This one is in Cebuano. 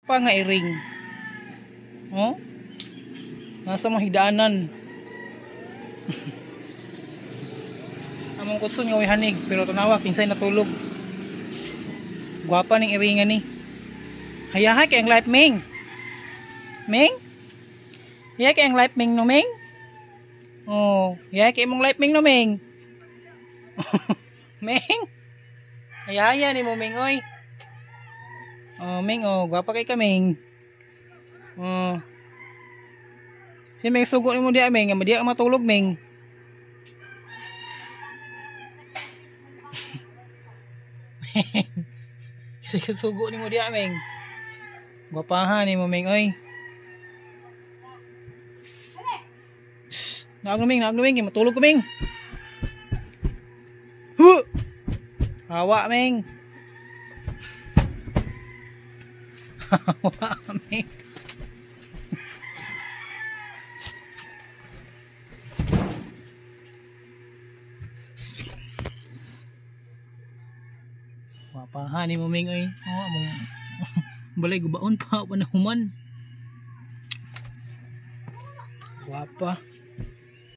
Pa nga iring. Oh? Nasa mong higdaanan. Among kutson nga way hanig pero tanawa kinsay natulog. Gwapa ning iringan ni. Hayahay kay ang life, Ming. Ming? Hayahay kay ang life, Ming, no, Ming? Oh, hayahay kay imong life, Ming, no, Ming? Ming? Hayahaya ni mo, Ming, oy. Oh, Ming, oh, gwapa kay ka, Ming. Oh. Si Ming sugo nimo diha, Ming, nga diha ka matulog, Ming. Sige, sugo nimo diha, Ming. Gwapahan nimo, Ming, oy. Shh, naag no, Ming, naag no, Ming, matulog ko, Ming. Huh! Hawa, Ming. Hawa, Ming. Gwapahan nimo, Ming, oy. Oh, among balay gubaon pa pa na human. Gwapa.